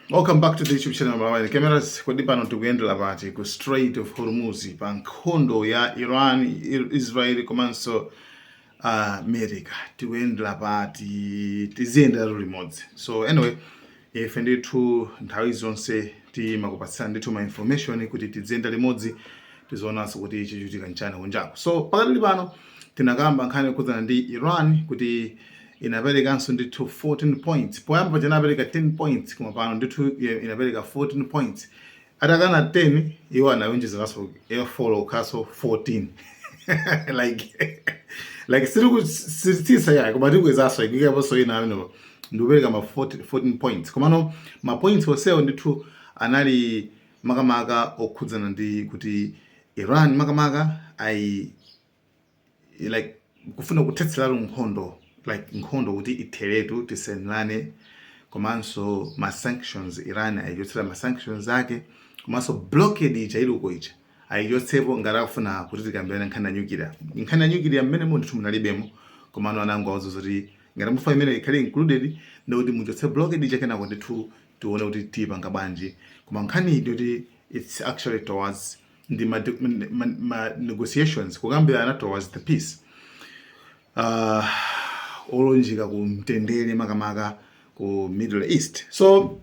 Welcome back to the YouTube channel Malawi Cameras. Kodi pano tikuyendera pati ku Strait of Hormuz pa nkhondo ya Iran, Israel komanso America? Tikuyendera pati? Tiziyendera limodzi. So anyway, ife ndithu nthawi zonse timakupatsani ndithu ma information kuti tiziyenda limodzi, tizionanso kuti chichitika nchani kunjaku. So pakatili pano tinakamba nkhani yokhudzana ndi Iran kuti inaperekanso ndithu 14 points. Poyamba chinapereka 10 points, koma pano ndithu inapereka 14 points. Atakana 10, iwo anawonjezeranso 4 kukhalanso 14. Like siri yayi, koma tikwezanso ikuikaponso ina amenepo ndikupereka ma 14, 14 points. Komano ma points onsewo ndithu anali makamaka okhudzana ndi kuti Iran makamaka ayi like kufuna kuthetseratu nkhondo, like nkhondo kuti itheretu, tisenlane, komanso ma sanctions, Iran ayichotsera ma sanctions ake, komanso blockade ija iluko ija ayichotsepo ngati akufuna kuti tikambirane nkhani ya nuclear. Nkhani ya nuclear mmene munthu munalibemo, komano anangowauza zoti ngati mufuna imene ikhale included, ndikuti muchotse blockade ija, kenako ndithu tione kuti tiyipanga bwanji. Koma nkhani iyi ndikuti it's actually towards ndi ma negotiations, kukambirana towards the peace, olunjika ku mtendere makamaka ku Middle East. So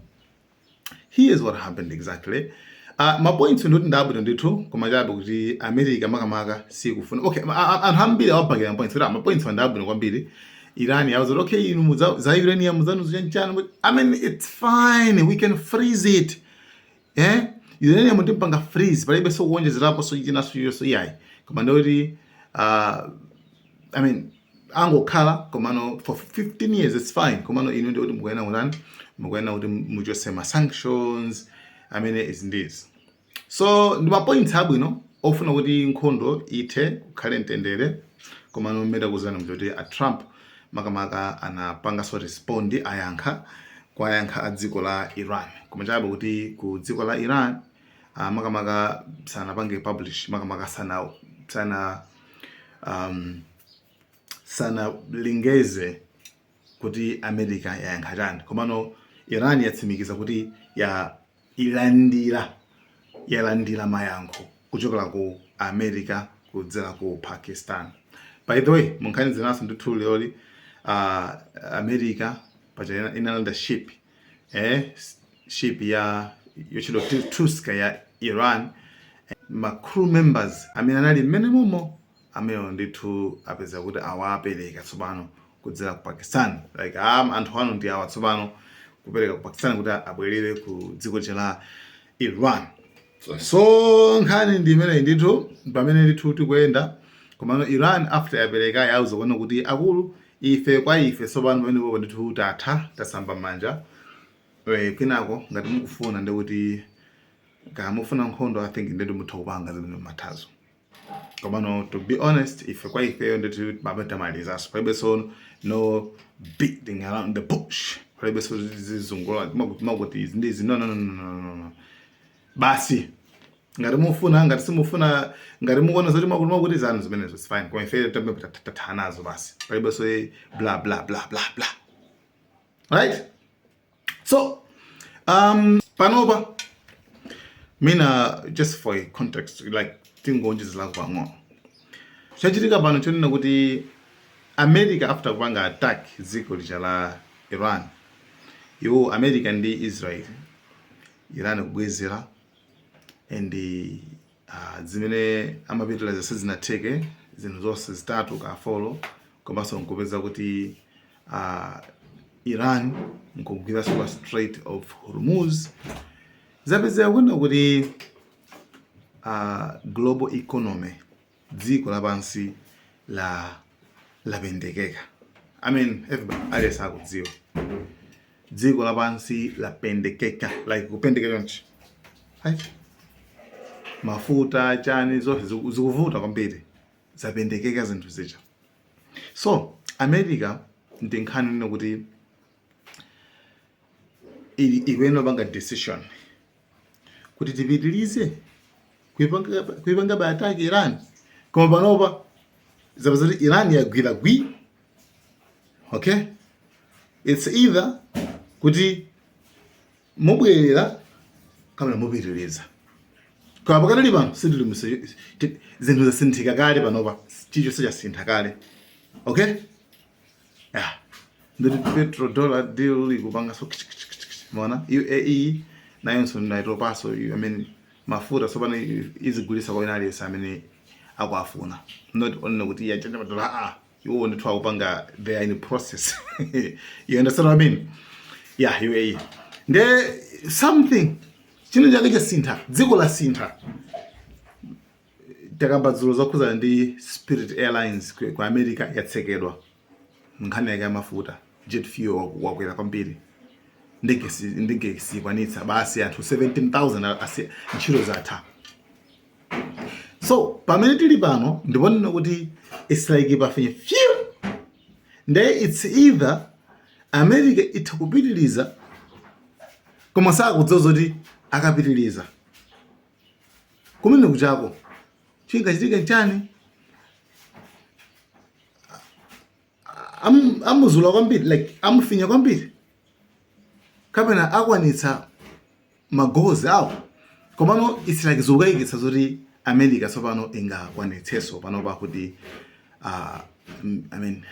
here's what happened exactly. Ma points ndikuti ndabwino ndithu, koma chabe kuti America makamaka sikufuna. Okay, anthu ambiri awabakira ma points kuti ma points ndabwino kwambiri. Iran yawuza kuti okay, inu za uranium zanu zichanchani, I mean, it's fine, we can freeze it, eh, uranium timpanga freeze, palibe so kuwonjezerapo so chinaso chiyonso iyayi. Koma ndikuti I mean, angokhala komano for 15 years, it's fine. Komano inu ndikuti mukuyenera kutani? Mukuyenera kuti muchotse ma sanctions amene izi ndizi. So ndi ma points abwino ofuna kuti nkhondo ithe, kukhale mtendere. Komano mmene takuzani kuti a Trump makamaka anapanganso respond, ayankha kwayankha a dziko la Iran. Koma chabe kuti ku dziko la Iran makamaka sanapange publish, makamaka sanalengeze kuti America yayankha chani. Komano Iran yatsimikiza kuti ya ilandira yalandira mayankho kuchokera ku America kudzera ku Pakistan. By the way, munkhani zinaso ndithu leoli, America pacha inalanda ship, ship ya yochedwa Tuska ya Iran. Ma crew members amene anali mmene momo amene ndithu apeza kuti awapereka tsopano kudzera ku Pakistan, like anthu anu ndi awa tsopano, kupereka ku Pakistan kuti abwerere ku dziko la Iran. So nkhani ndi imeneyi ndithu pamene ndithu tikuyenda. Komano Iran after yapereka, yauza kuona kuti akulu, ife kwa ife tsopano pamene popo ndithu tatha, tasamba manja. Kwinako ngati mukufuna, ndikuti kaya mufuna nkhondo, I think ndithu mutha kupanga zimene mathazo. Komano to be honest, ife kwa ifeyo ndithu baba tamalizaso, palibenso no beating around the bush, palibenso zizungula makuti izi ndizi. No, no, no, no, no, no, no. Basi ngati mufuna, ngati simufuna, ngati mukuona zoti makuti makuti zanu zimenezo, it's fine. Koma ife tambe tatha nazo basi, palibenso bla bla bla bla bla, right? So panopa mina, just for a context, like tingonjezerako pang'ono, chachitika pano chonena kuti America after kupanga attack dziko lija la Iran, iwo America ndi Israel, Iran kubwezera, and zimene amapitira zonse zinatheke, zinthu zonse zitatu ka four. Komanso nkupeza kuti Iran nkugwiranso pa Strait of Hormuz, zapezeka kwina kuti global economy, dziko lapansi la lapendekeka. I mean, everybody, aliyense akudziwa dziko lapansi lapendekeka, like kupendekeka nchi, right? Mafuta, chani, zonse zikuvuta kwambiri, zapendekeka zinthu zija. So America ndi nkhani ino kuti ili ikuyenera kupanga decision kuti tipitilize kuipanga ba attack Iran. Koma panopa zapeza kuti Iran yagwira gwi. Okay, it's either kuti Mubwerera kapena mupitiriza? Koma pakadali pano sitili zinthu zasinthika kale panopa, chilichonse chasintha kale, okay? Yeah, nditi petrodollar deal ikupanganso mona UAE nayonso naitopanso. I mean, mafuta tsopano izigulisa kwa wina aliyense amene akuafuna, not only kuti yachanja madola. Ah, iwo ndithu akupanga, they are in process, you understand what I mean? Yeah, UAE nde something, chinthu chake chasintha, dziko lasintha. Takamba dzulo zokhuzana ndi Spirit Airlines ku America yatsekedwa, nkhani yake ya mafuta, jet fuel wakwera kwambiri, ndege sikwanitsa basi, anthu 17,000 ntchito zatha. So pamene tili pano ndiponena kuti it's like pafinye few, nde it's either America itha kupitiliza, koma sakudziwa zoti akapitiliza kumene kuchako chingachitika nchani. Amuzula kwambiri, like amufinya kwambiri, kapena akwanitsa ma goals awo. Komano it's like zikukayikitsa zoti America tsopano ingakwanitsenso panopa kuti I mean,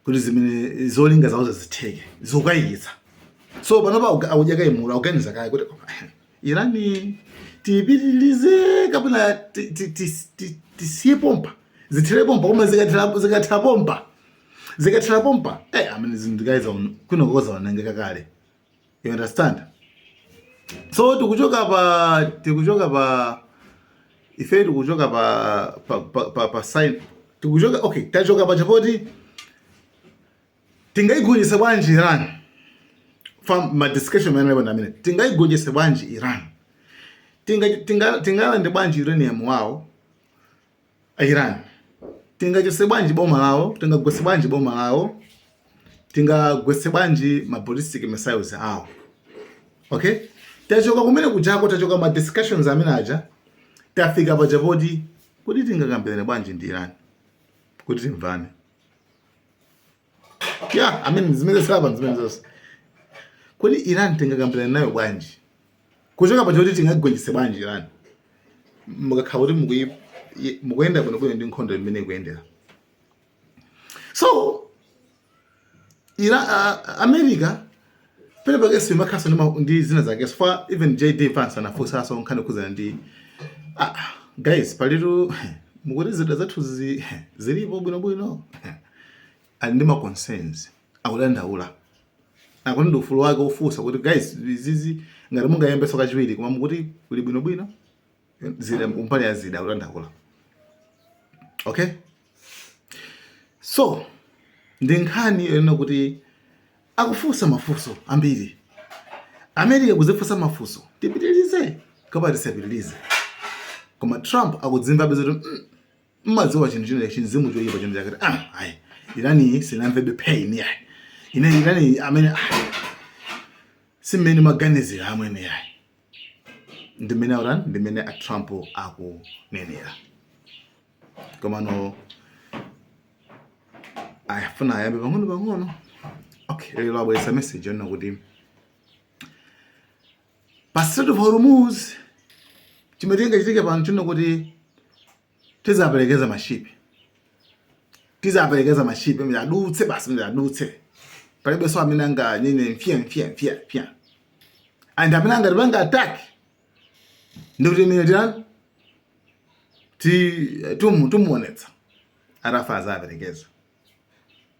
kuti zimene zolinga zawo zitheke, zikukayikitsa. So panopa akudya kaimulu, akuganiza kaye kuti Irani tiyipitilize kapena tisiye pompa, zithere pompa. Koma zikathera pompa, zikathera pompa, amene zinthu guys kuno kozaonengeka kale, you understand? So tikuchoka pa ife tikuchoka pa sign, tikuchoka, okay, tachoka pa chapoti tingayigonjese bwanji Iran. From ma discussion amene alipo amene tingayigonjese bwanji Iran, tingalande bwanji uranium wawo Iran, tingachose bwanji boma lawo, tingagwetse bwanji boma lawo, tingagwetse bwanji ma ballistic missiles awo. Okay, tachoka kumene kujako, tachoka ma discussions amene aja, tafika paja poti kuti tingakambirane bwanji ndi Iran kuti timvane. Yeah, I mean, zimene zapa zimene zonse kuti Iran tingakambirane nayo bwanji, kuchoka paja kuti tingagonjetse bwanji Iran, mukakhala kuti mukuyenda bwinobwino ndi nkhondo imene ikuyendera. So America pene pakenso imakhaso ndi zina zake. So far even JD Vance anafunsanso nkhani kukhuzana ndi, ah, guys, palitu mukuti zida zathu zilipo bwinobwino. Ali ndi ma concerns, akudandaula, akuti ndi ufulu wake ofunsa kuti, guys, izizi ngati mungayembeso kachiwiri, koma mukuti kuli bwinobwino zida, kumbali ya zida akudandaula. Okay, so ndi nkhani yonena kuti akufunsa mafunso ambiri, America kuzifunsa mafunso, tipitilize kapena tisapitilize. Koma Trump akudzimvabe zoti mmadziwa chinthu chino, chinzimu choyipa chino chakati, ah, ayi, Irani sinamvebe pain yayi, ine Irani amene, ah, simmene maganizira amwene yayi. Ndimene Iran, ndimene a Trump akunenera. Komano ayafuna ayambe pang'ono pang'ono. Okay, lero abweretsa message yonena kuti pa Strait of Hormuz chimene chingachitike pano chino kuti tizaperekeza mashipi, tizaperekeza mashipi amene adutse basi, amene adutse, palibenso amene anganene mfya mfya mfya mfya, and amene angatipanga attack ndikuti imene tirani tumuonetsa atafa azaperekeza.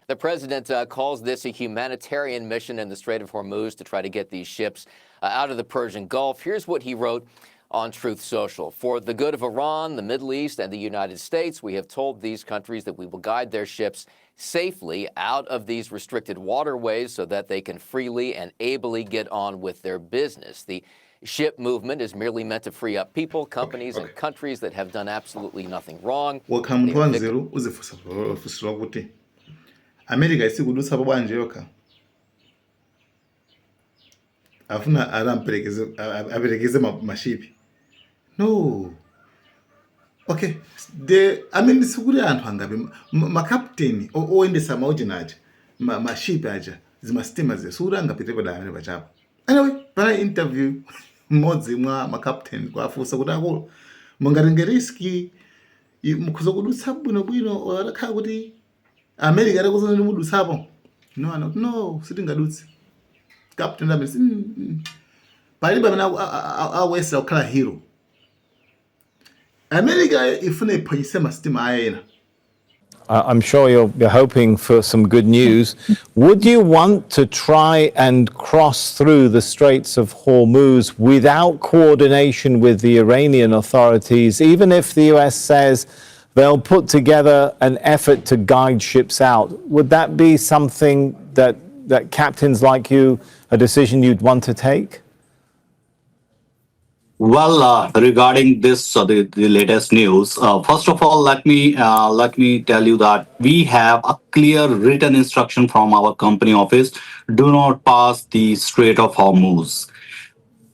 The president calls this a humanitarian mission in the Strait of Hormuz to try to get these ships out of the Persian Gulf. Here's what he wrote on Truth Social. "For the good of Iran, the Middle East, and the United States, we have told these countries that we will guide their ships safely out of these restricted waterways so that they can freely and ably get on with their business. The ship movement is merely meant to free up people, companies, and countries that have done absolutely nothing wrong." Wakhala munthu wanzeru uzifunsa funso lakuti America isikudutsapo bwanji yokha, afuna aramperekeze, aperekeze mashipi. No, okay, the I mean, sikuti anthu angabe makapteni oyendesa maujina aja, mashipi aja, zimasitima zija, sikuti angapite padala amene pachapo. Anyway, Pana interview mmodzi mwa ma captain kuafunsa kuti, "Akulu, mungatenge risk, mukhoza kudutsa bwinobwino atakhala kuti America atakuuzani mudutsapo?" No, ana no, sitingadutse. Captain amene palibe amene akuyesera kukhala hero. America ifuna iphwanyise masitima ayena. I'm sure you're hoping for some good news. Would you want to try and cross through the Straits of Hormuz without coordination with the Iranian authorities, even if the US says they'll put together an effort to guide ships out? Would that be something that captains like you, a decision you'd want to take? Well, regarding this, the latest news, first of all, let me tell you that we have a clear written instruction from our company office: do not pass the Strait of Hormuz.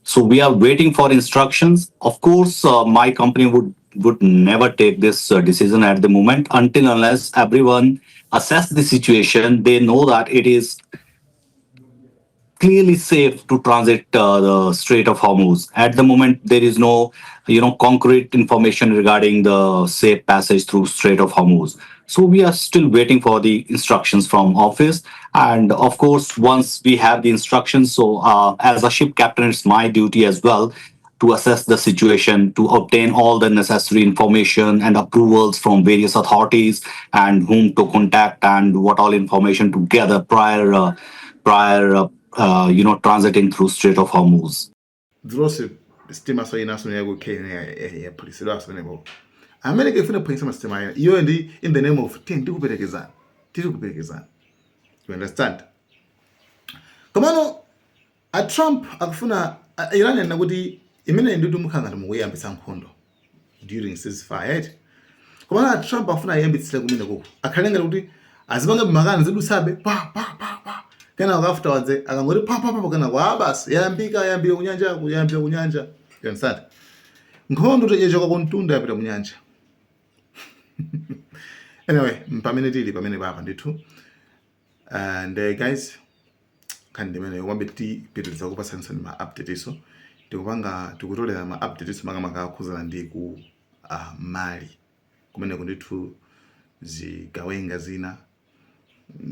So we are waiting for instructions. Of course, my company would never take this decision at the moment until unless everyone assess the situation. They know that it is clearly safe to transit the Strait of Hormuz. At the moment, there is no concrete information regarding the safe passage through Strait of Hormuz. So we are still waiting for the instructions from office. And of course, once we have the instructions, so as a ship captain, it's my duty as well to assess the situation, to obtain all the necessary information and approvals from various authorities and whom to contact and what all information to gather prior transiting through Strait of Hormuz. Dzilonse sitima so inaso yaku Kenya yaphulitsidwanso penepo. America ifuna kuphulitsa masitima ena iyo ndi in the name of tiye ndikuperekezani, tiri kuperekezani, you understand? Komano a Trump akufuna Iran yanena kuti imene nditi mukhala ngati mukuyambitsa nkhondo during ceasefire, right? Komano a Trump afuna ayambitsire kumene koko, akhale ngati kuti azipanga makani zidutsabe pa pa pa pa, kenako afterwards akangoti pa pa pa, kenako ah, basi, yayambika, yayambira kunyanja, yayambira kunyanja, you understand? Nkhondo yachoka kumtunda yapita kunyanja. Anyway, pamene tili pamene papa ndithu. And guys, nkhani ndimene kwambiri. Tipitiriza kupatsaninso ma update iso tikupanga, tikutolera ma update iso makamaka akhuzana ndi ku Mali kumeneko ndithu. Zigawenga zina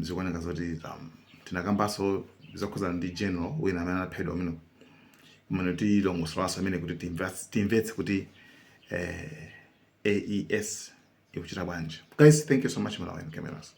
zikuoneka zoti tinakambanso zokhuzana ndi general wina amene anaphedwa umene kumene tilongosolanso amene kuti timvetse kuti AES ikuchita bwanji. Guys, thank you so much. Malawi Cameras.